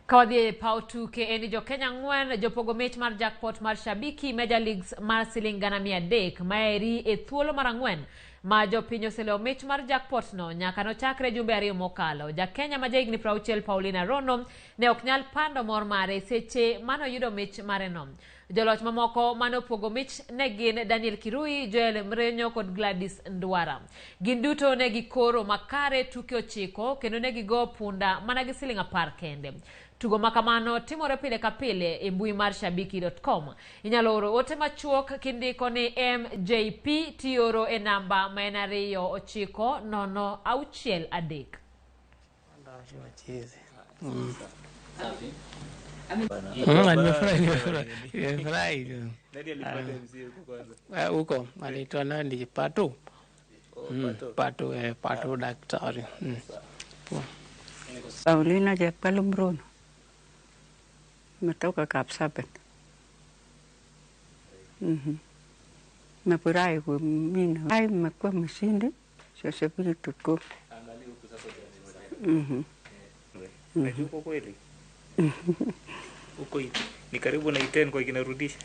Ka wadhi e paw tuke en ni jokenya ang'wen jopogo mich mar jackpot mar Shabiki Major Leagues mar siling 300,000. Maeri e thuolo mar ang'wen ma jopiny oselewo mich mar jackpot no nyaka nochakre jumbe ariyo mokalo. Jakenya ma jahigni 60 Paulina Rono ne ok nyal pando mor mare seche manoyudo mich mare no. Joloch mamoko mane opogo mich ne gin Daniel Kirui, Joel Mrenyo kod Gladys Ndwara. Gin duto ne gikoro makare tuke ochiko kendo ne gigo punda mana gi siling 10 kende. Tugo ma kamano timore pile ka pile e mbui mar shabiki.com. Inyalo oro ote machuok kindiko ni MJP tioro e namba ma en 290 63. Nimefurahi huko anaitwa nani? Pato. Pato, Pato daktari. Paulina Jepkalum Rono. Nimetoka Kapsabet. Nimefurahi mimi. Nimekuwa mshindi shabiki.com. Unajua uko kweli? Uko ni karibu na Iten kwa kinarudisha.